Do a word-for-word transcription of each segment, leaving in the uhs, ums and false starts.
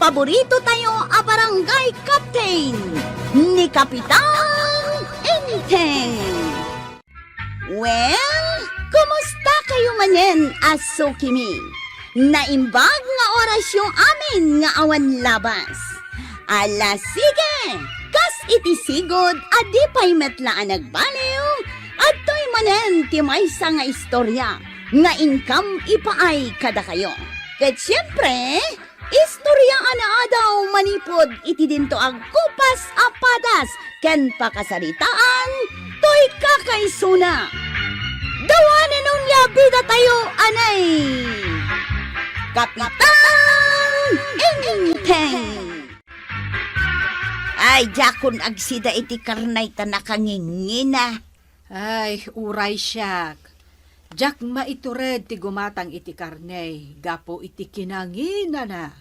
paborito tayo a barangay captain, ni Kapitan Enteng. Well, kumusta kayo manen a sukimi? Naimbag nga orasyo amin nga awan labas. Ala, sige! Kas iti sigud a di pay met la a nagbaliw, adtoy manen ti maysa nga istorya nga inkam ipaay kadakayo. Ket siempre, istorya a naadaw manipud iti dinto a kupas a padas ken pakasaritaan toy kakaisuna. Dawanen onia bidatayo, anay! Kapitan Enteng! Ay, diakon agsida iti karnay ta nakangingina. Ay, uray siak. Diak maitured ti gumatang iti karne gapu iti kinanginana.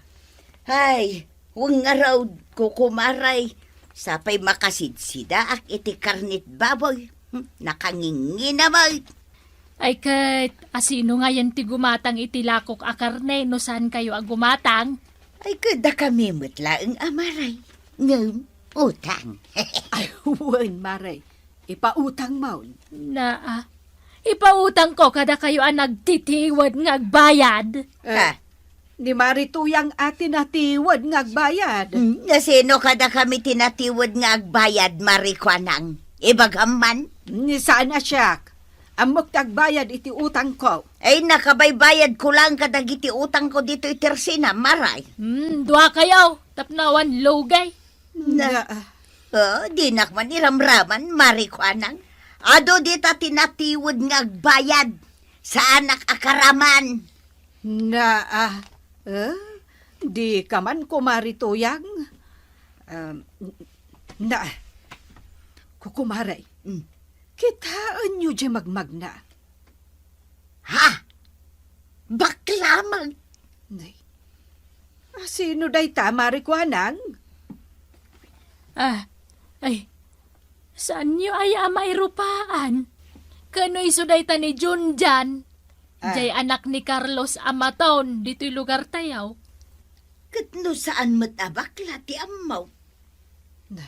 Ay, wen ngarud, kukumaray, sapay makasidsidaak iti karnit baboy. Hmm, nakangingina met. Ay ket, asino ngayen ti gumatang iti lakok a karne no saankayo a gumatang? Ay, ket dakami met laeng a maray. Ngem, utang. Ay, wen, maray. Ipautangmon. Naa. Ipautangko kadakayo a nagtitiwed nga agbayad. Eh, Ha? ni Mari Tuyang a ti natiwed nga agbayad. Hmm, nasino kadakami ti natiwed nga agbayad, Mari Kuanang? Ibagam man. Ni saan a siak. Ammok ti agbayad iti utangko. Ay, nakabaybayadko lang kadagiti utangko ditoy Tersina, Maray. Hmm, dua kayo. Tapno awan lugay. Na, Na, oh, dinak man iramraman, Mari Kuanang. Adu dita ti natiwed nga agbayad. Saanak a karaman. Na, ah, eh, di ka man, Kumari Tuyang? Um, na, Kukumare, Mm. kitaenyo di magmagna. Ha? Bakla man. Nay, asino dayta, Mari Kuanang? Ah, ay, saanyo aya a mairupaan? Kano isu dayta ni Junjan? Ah. Jay anak ni Carlos a maton ditoy lugar tayo. Ket no saan met a bakla ti ammo? Na,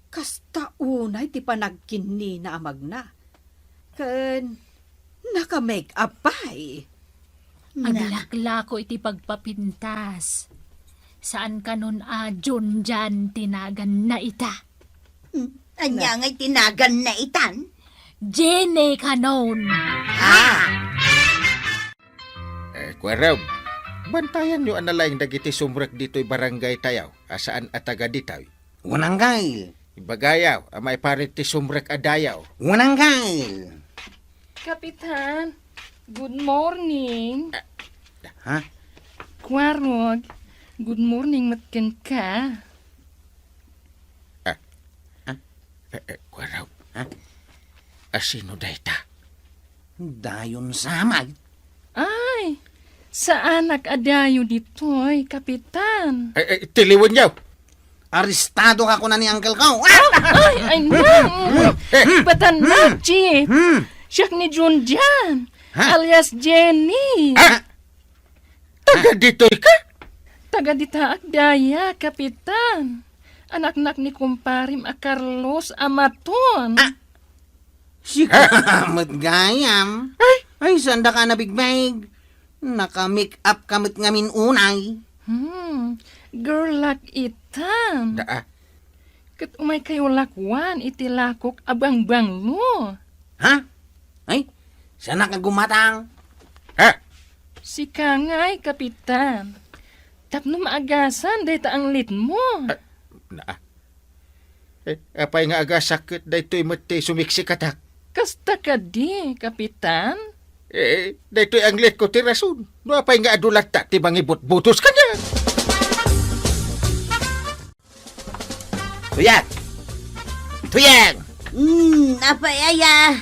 kasta unay ti panagkinnina a magna. Ken naka-make-up pay. Na. Aglaklako iti pagpapintas. Saan kanon a Junjan ti naganna ita? Hmm, ania Na. ngay ti naganna itan? Jenny kanon. Ha? Eh, Kuya Rob, bantayanyo a nalaing dagiti sumrek ditoy barangay tayo a saan a taga ditoy. Wen, Anggail. Ibagayo a maiparit ti sumrek a dayo. Wen, Anggail. Kapitan, good morning. Ha? Kuarog, good morning met kenka. Ah. Ah? Eh, eh, Kuya Rob. Ha? Asino dayta? Dayon sa may. Ay, saanak a dayo ditoy, Kapitan. Eh, eh, tiliwenyo. Arestado ka kuna ni uncle ko. Ah! Ay, ay, no. Eh. Batan na, Chief. Hmm. Siak ni Junjan, Ha? alias Jenny. Ah! Taga ditoy ka? Taga ditaak daya, Kapitan. Anaknak ni kumparim a Carlos a maton. Ah! Sika met gayam. Ay! Ay, saan daka nabigbig? Naka-make up ka met ngamin unay. Hmm, girl luck itan. Daa. Ket umay kayo lakuan iti lakok a bangbanglo. Ha? Ay, saanak a gumatang. Ha? Sika ngay, Kapitan. Tapno maagasan dayta anglitmo. Ah, naa. Eh, apay nga agasak ket daytoy met ti sumiksi katak? Kasta kadi, Kapitan? Eh, daytoy anglitko ti rason. No apay nga adu latta ti mangibutbutos kaniak? Tuyang! Tuyang! Hmm, apay aya?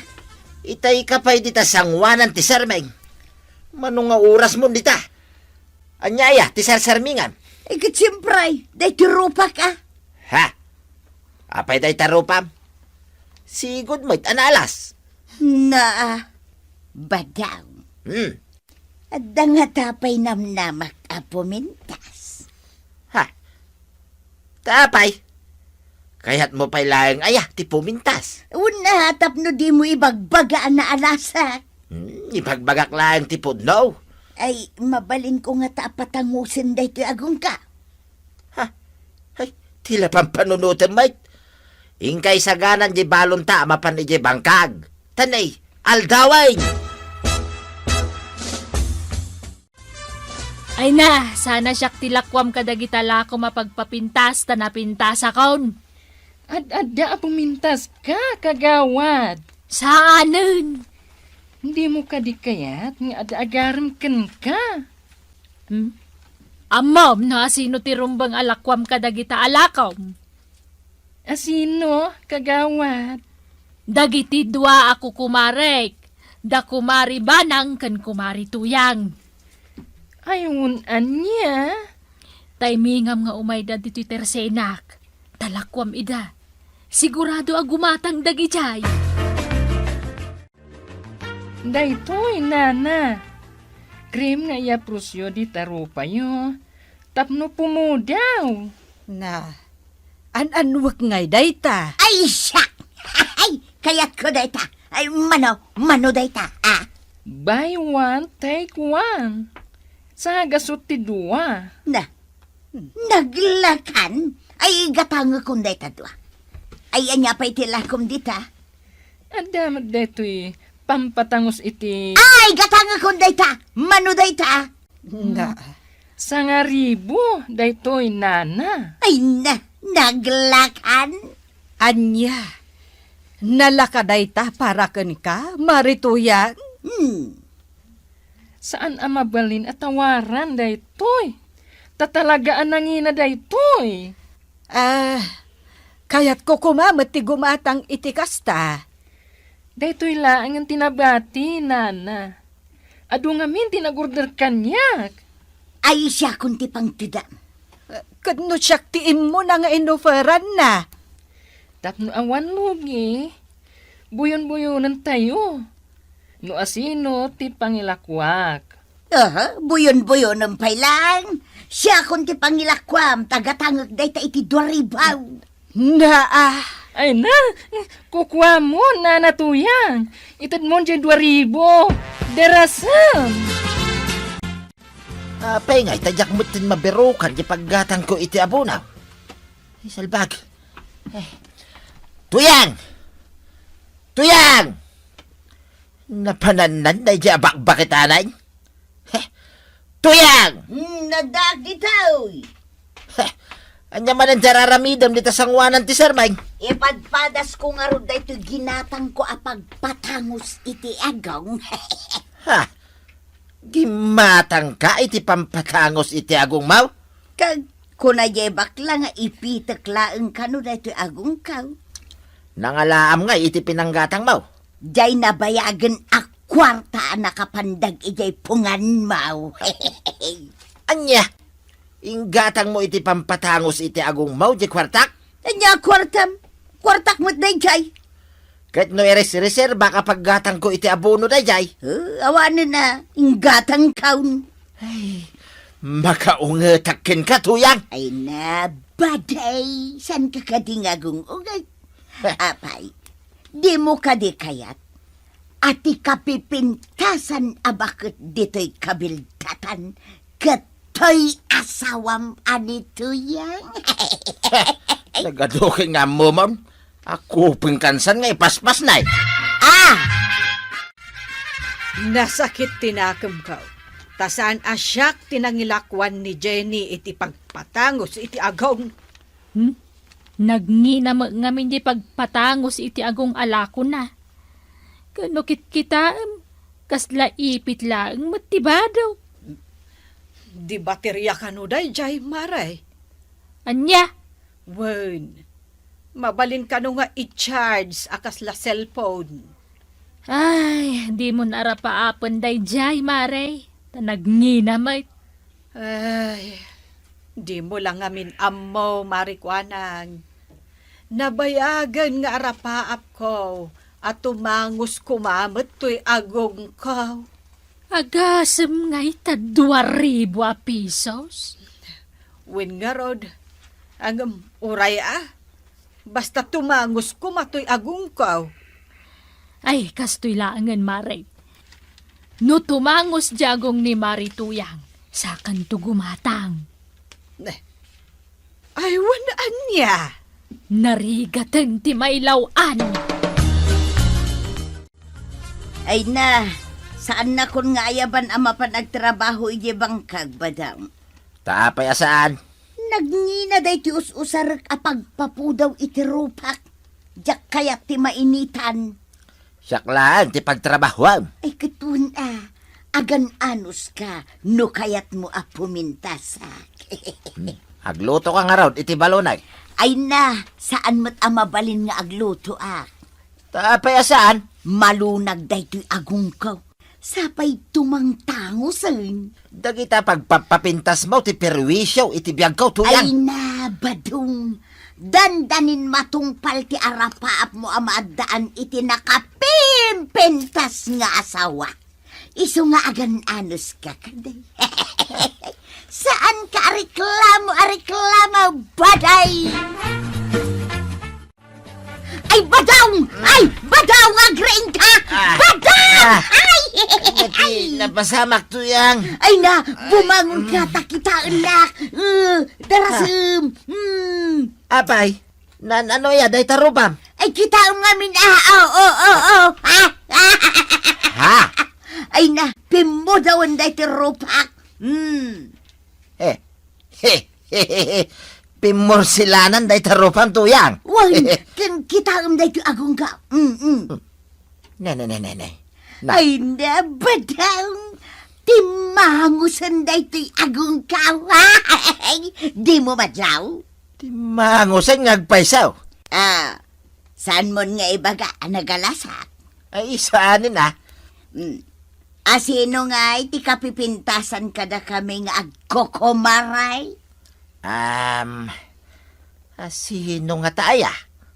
Itay ka pay dita sanguanan ti serming. Mano nga oras mon dita? Ania aya ti sersermingan? Eh, ket siempre, daytoy rupak, ah. Ha? Apay dayta rupam? Sigud met a naalas. Naa, badaw. Hmm. Adda ngata pay namnamak a pumintas. Ta apay? Kayatmo pay laeng aya ti pumintas? Una, tapno dimo ibagbaga a naalasak. Hmm, ibagbagak laeng ti pudno. Ay, mabalinko ngata a patangosen daytoy agongka. Ha? Ay, ti la pampanunotem met. Inkay saganan di balonta a mapan idiay bangkag. Tanay, aldawen! Ay na, sana siak ti lakuam kadagita lakom a pagpapintas ta napintasakon. Ad-adda a pumintaska, kagawad. Saanen? Dimo kadi kayat nga ad-agarem kenka? Hmm? Ammom no asino ti rumbeng a lakuam kadagita a lakom? Asino, kagawad? Dagiti dua a kukumarek, da Kumari Banang ken Kumari Tuyang. Ay, un-, ania? Taymingam nga umayda ditoy tersenak. Ta lakuam ida. Sigurado a gumatang dagidiay. Daytoy, nana. Cream nga iyaprusyo dita rupayo. Tapno pumudaw. Na, an-annuek ngay dayta? Ay, siak! Ay, kayatko dayta. Ay, mano, mano dayta, ah? Buy one, take one. Sa gasut ti dua. Na, naglakan? Ay, gatangekon dayta dua. Ay, ania pay ti lakom dita? Adda met daytoy pampatangos iti Ay, gatangekon dayta! Mano dayta? Na. Sangaribu daytoy, nana. Ay na, naglakan. Ania? Nalaka dayta para kenka, Mari Tuyang? Hmm. Saan a mabalin a tawaran daytoy. Ta talaga a nangina daytoy. Ah, kayatko koma met ti gumatang iti kasta. Daytoy laengen ti nabati, nana. Adu ngamin ti nag-order kaniak. Ay, siakon ti pangtedam. Ket no siak ti immuna nga inoferanna? Tapno awan lugi, buyon-buyonen tayo. No asino ti pangilakuak. Aha, buyon-buyonen pay lang. Siakon ti pangilakuam, ta gatangek dayta iti dua ribu. Naa. Ay na, kukuamon, Nana Tuyang. Itedmon diay dua ribu. Derasem. Apay ngay, ta diak met mabirukan ti paggatangko iti abono. Ay, salbag. Eh. Tuyang! Tuyang! Napanannan na iti abakbakit anay. Heh. Tuyang! Hmm, naddaak ditoy. Heh. Ania manen ti raramidem dita sanguanan ti sermeng? Ipadpadasko ngarud daytoy ginatangko a pagpatangos iti agong. Ha? Gimatangka iti pampatangos iti agongmo? Kag kuna diay bakla nga ipitek laeng kano daytoy agongko. Nangalaam ngay iti pinanggatangmo? Diay nabayagen a kuarta a nakapandag idiay punganmo. Ania? Inggatangmo iti pampatangos iti agongmo diay kuartak? Ania a kuartam? Kuartak met daydiay. Ket no iresreserba ka paggatangko iti abono daydiay? Eh, awanen a, inggatangkon. Ay, makaungetak kenka, Tuyang. Ay na, baday, saan ka kadi nga agung-unget? Apay, dimo kadi kayat a ti kapipintasan a baket ditoy kabildatan ket toy asawam a ni Tuyang? Nagadu ket nga ammomon, a kupeng kansan nga ipaspasnay. Ah! Nasakit ti nakemko, ta saan a siak ti nangilakuan ni Jenny iti pagpatangos iti agong. Hmm? Nagngina met ngamin diay pagpatangos iti agong a lakona. Ken no kitkitaem, kasla ipit laeng met ti bado. Di bateria kano daydiay, Mare? Ania? Wen, mabalin kano nga i-charge a kasla cellphone? Ay, dimon arapaapen daydiay, Mare, ta nagngina met. Ay, dimo la ngamin ammo, Mare Kuanang. Nabayagen nga arapaapko a tumangos koma met toy agongko. Agasem ngay ta dua ribu a pisos? Wen ngarud, Ngem, uray a, basta tumangosko matoy agungko. Ay, kastoy laengen, Mare. No tumangos diay agung ni Mari Tuyang, sakanto gumatang. Ne. Ay, wen ania? Narigaten ti mailaw-an. Ay na, saannakon nga ayaban a mapan agtrabaho idiay bangkag, Badang. Ta apay a saan? Nagngina daytoy us-usarek a pagpapudaw iti rupak. Diak kayat ti mainitan. Siak laeng ti pagtrabahoam. Ay, ket wen a, agan-anoska no kayatmo a pumintasak. Hmm. Aglutoka ngarud iti balonay. Ay na, saan met a mabalin nga aglutoak. Ta apay a saan? Malunag daytoy agungko. Sapay tumangtangosen. Dagita pagpapapintasmo ti perwisyo iti biagko, Tuyang. Ay na, Badong. Dandanin matungpal ti arapaapmo a maaddaan iti nakapimpintas nga asawa. Isu nga agan-anoska kadi. Saanka a reklamo, a reklamo, baday! Ay, Badong! Ay, Badong, agriingka! Ah. Badong! Ah. Ay! Ay, napasamak, Tuyang. Ay na, bumangonka, ta kitaennak. Eh, darasem. Hmm. Apay, nan-, ano ya, dayta rupam? Ay, kitaem ngamin, ah, oh, oh, oh, oh. Ah, ah. Ha? Ay na, pimmudawen dayta rupak. Hmm. Eh, Pimmorsilanan dayta rupam, Tuyang. Wen, ken kitaem daytoy agungga. Mm, mm. Ne, ne, ne, ne, ne. Na. Ay, na, Badong. Timmangosen daytoy agungga. Dimo madlaw? Timmangosen nga agpayso. Ah, Saanmon nga ibaga a nagalasak? Ay, saanen a. Mm. A sino ngay ti kapipintasan kadakami nga agkukumaray? Am, a sino ngata aya?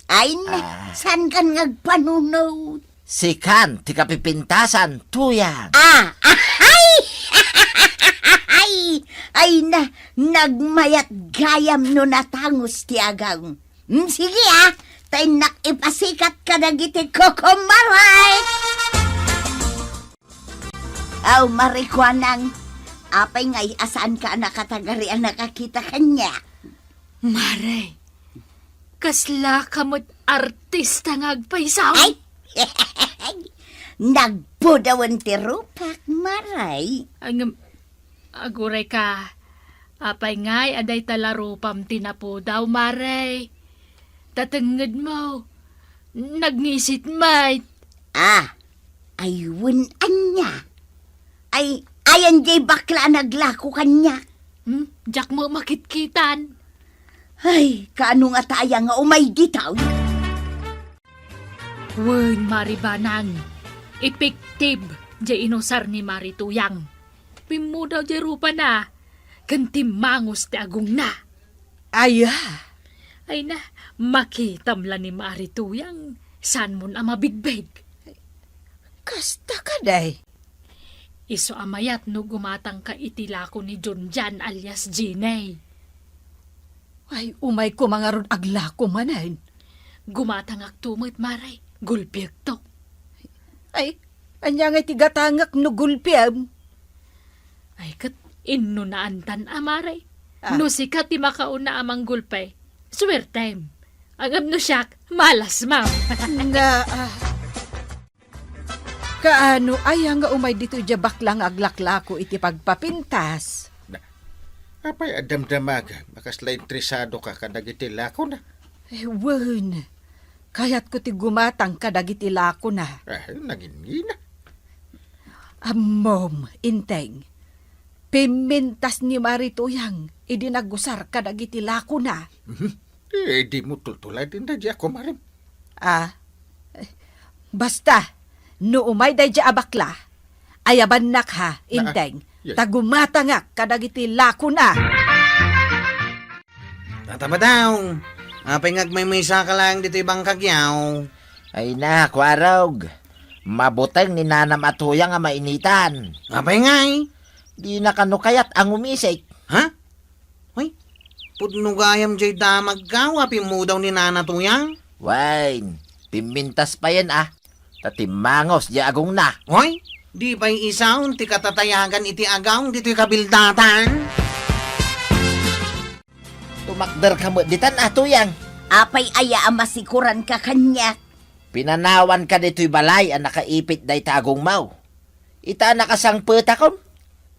Ay, na, Ah. Saankan nga agpanunot? Sikan ti kapipintasan, Tuyang. Ah, ay! Ay, ay na, nagmayat gayam no natangos ti agawm. Mm, sige, ah. Ta innak ipasikat kadagiti kukumaray. Aw, Marikuanang, apay ngay a saanka a nakatagari a nakakita kaniak? Mare, kasla ka met artista nga agpayso. Ay! Nagpudawen ti rupak, Mare. Ngem, agurayka, apay ngay a dayta la rupam ti napudaw, Mare? Ta tengngedmo, nagngisit met. Ah, ay wen ania? Ay, ayan diay bakla a naglako kaniak? Hmm? Diak met makitkitan. Ay, kaano ngata aya nga umay ditoy? Wen, Mari Banang, epektibo diay inusar ni Mari Tuyang. Pimmudaw diay rupana, ken timmangos ti agongna. Aya? Ay na, makitam la ni Mari Tuyang, saanmon a mabigbig. Kasta kadi? Isu a mayat no gumatangka iti lako ni Junjan alias Jenny. Ay, umay koma ngarud aglako manen. Gumatangakto met, Mare. Gulpiekto. Ay, ania ngay ti gatangek no gulpiem? Ay, ket inno naantan a, Mare. Ah. No sika ti makauna a manggulpi, suertem. Ngem no siak, malasmam. Na, ah. Kaano aya nga umay ditoy diay bakla nga aglaklako iti pagpapintas? Na, apay a damdamagam a kasla interesadoka kadagiti lakona? Eh, wen, kayatko ti gumatang kadagiti lakona. Ah, nangingina. Ammom, Enteng, pimmintas ni Mari Tuyang idi nagusar kadagiti lakona. Mhm. Eh, dimo tultuladen daydiay a kumarem. Ah, eh, basta, no umay daydiay a bakla, ayabannak ha, Na, Enteng, yes. Ta gumatangak kadagiti lakona. Tata Badong, apay nga agmaymaysaka laeng ditoy bangkag yaw? Ay na, Kuarog. Mabuteng ni Nanam a Tuyang a mainitan. Apay ngay? Dina kano kayat a ngumisik. Ha? Uy, Pudno gayam jay damagko a pimmudaw ni Nana Tuyang. Wen, pimmintas payen a, ta timmangos jay agongna. Hoy, di pay isaon ti katatayagan iti agaw ditoy kabildatan? Tumakderka met ditan a, Tuyang. Apay aya a masikuranka kaniak? Pinanawanka ditoy balay a nakaipit dayta agongmo. Ita a nakasangpetakon,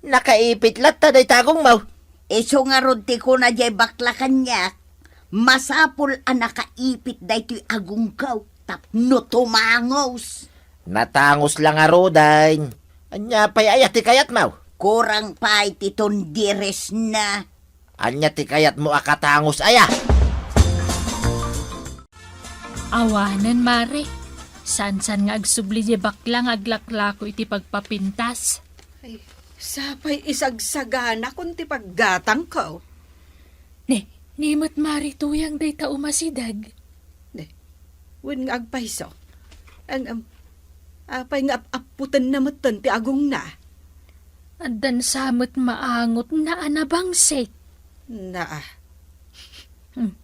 nakaipit latta dayta agongmo. Isu ngarud ti kuna jay bakla kaniak, masapul a nakaipit daytoy agongko tapno tumangos. Natangos la ngaruden. Ania pay aya ti kayatmo? Kurang pay ti tundiresna. Ania ti kayatmo a katangos aya? Awanen, Mare. Sansan nga agsubli ti bakla nga aglaklako iti pagpapintas. Ay, sapay isagsaganakon ti paggatangko. Ne, ni met Mare Tuyang dayta umasideg. Ne, wen nga agpayso. Ang, am, apay nga ap-apputenna metten ti agongna? Addan sa met maangotna a nabangsik. Naa. Hmm.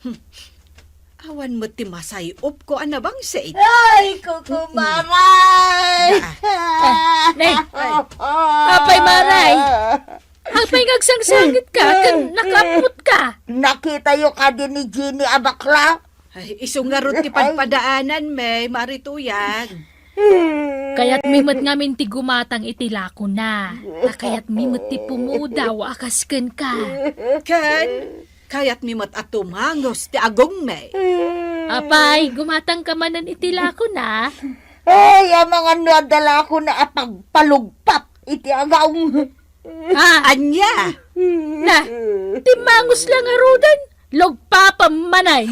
Awan met ti masay-opko a nabangsik. Ay, kukumaray! Ah. Ah, ne. Ay. Apay, Maray? Apay nga agsangsangitka ken nakaammotka? Nakitayo kadi ni Jenny a bakla? Ay, isu ngarud ti padpadaananmi, Mare Tuyang. Kayatmi met ngamin ti gumatang iti lakona. Ta kayatmi met ti pumudaw a kas kenka. Ken kayatmi met a tumangos ti agongmi. Apay, gumatangka manen iti lakona? Ay, amangan no adda lakona a pagpalugpap iti agawng. Ha? Ania? Na, timmangos la ngaruden, lugpapam manen.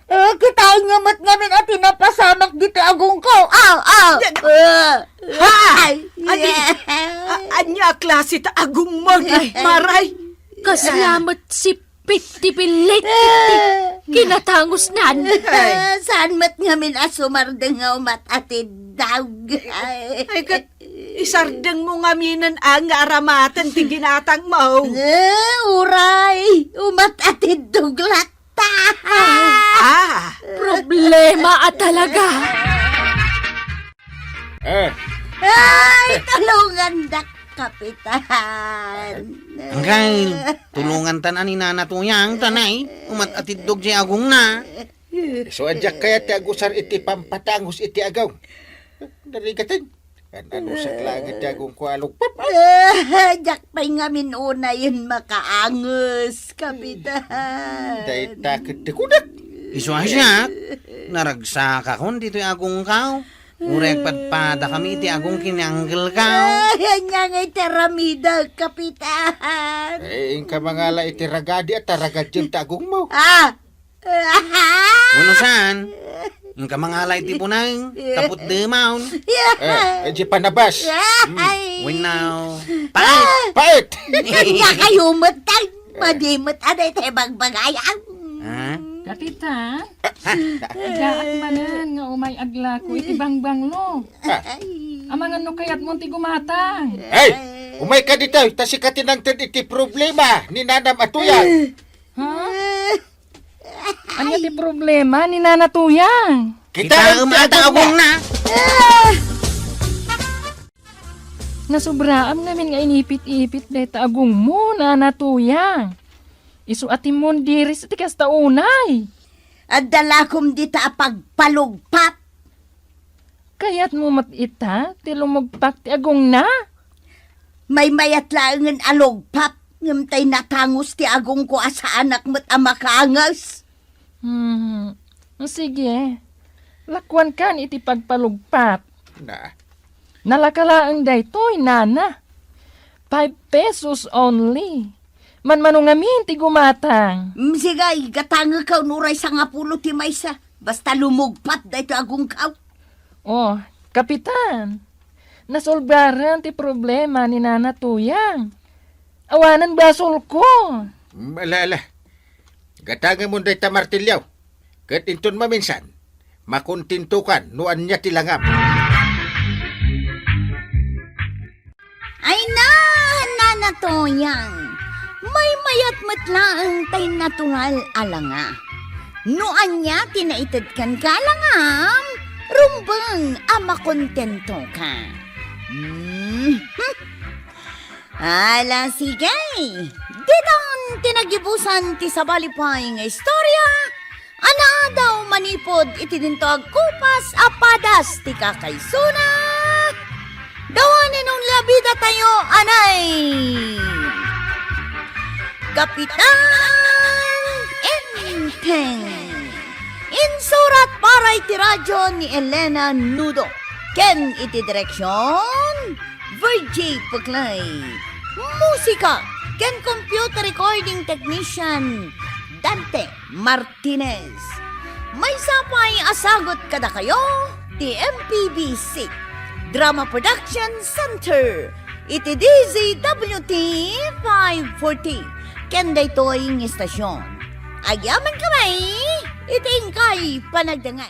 Eh, kitaenyo met ngamin a ti napasamak ditoy agongko. Aw, aw. Yan. Eh. Ha? Ay, Adi, a-, ania a klase ta agongmo, Maray? Kasla met sipit ti pillit iti kinatangosnan. Ay. Saan met ngamin a sumardeng nga umat-atiddog? Ay. Ay, ket isardengmo ngaminen a nga aramaten ti ginatangmo. Eh, uray, umat-atiddog latta. Ah. Problema a talaga. Eh. Ay, tulongandak, Kapitan. Angkay, tulongantan a ni Nana Tuyang, ta nay, umat-atiddog jay agongna. Isu a diak kayat ti agusar iti pampatangos iti agawng. Narigaten. An-anusak laeng ti agongko a lugpap. Ah, diak pay ngamin unayen makaangos, Kapitan. Dayta ket ti kunak. Isu a siak, naragsakakon ditoy agongko. Uray agpadpadakami iti agong ken ni anggelko. Ay, ania ngay ti aramidek, Kapitan? Eh, inka mangala iti ragadi a ta ragadien ti agongmo. Ah! Wenno saan, inka mangala iti punay, taput demon. Eh, di panabas. Ay. Wenno, pait. Pait! Ania kayo met, tay? Madi met a daytay bagbagayam. Ha? Kapitan, addaak manen nga umay aglako iti bangbanglo. Amangan no kayatmo ti gumatang. Hey! Umayka ditoy, ta sika ti nangted iti problema ni Nanam a Tuyang. Ha? Ania ti problema ni Nana Tuyang? Kitaem ti agongna. Nasubraam ngamin nga inipit-ipit dayta agongmo, Nana Tuyang. Isu a ti mundiris ti kasta unay. Adda lakom dita a pagpalugpap. Kayatmo met ita ti lumugpak ti agongna? Maymayat laengen a lugpap, ngem tay natangos ti agongko a saanak met a makaanges. Hmm, sige. Lakuankan iti pagpalugpap. Na. Nalaka laeng daytoy, Nana. Five pesos only. Manmano ngamin ti gumatang. Mm, sige, gatangekon uray sangapulo ti maysa. Basta lumugpap daytoy agongko. Oh, Kapitan, nasolbaren ti problema ni Nana Tuyang. Awanen basolko. Mm, ala, ala. Gatangemon dayta martilyo. Ket inton maminsan, makontentokan no ania ti langam. Ay na, Nana Tuyang. May Kayat met laeng tay natural a langa. No ania ti naited kenka a langam, rumbeng a makontentoka. Mhm. Ala, sige. Ditan ti nagibusan ti sabali pay nga istorya a naadaw manipud iti dinto agkupas a padas ti kakaisuna. Dawanen onla bidatayo, anay! Kapitan Enteng. Insurat para iti radyo ni Elena Nudo. Ken iti direksyon, Virgie Puclay. Musika ken computer recording technician, Dante Martinez. Maysa pay a sagut kadakayo ti M P B C Drama Production Center iti D Z W T five forty. Ken daytoy nga istasyon, agyamankami iti inkay panagdangat.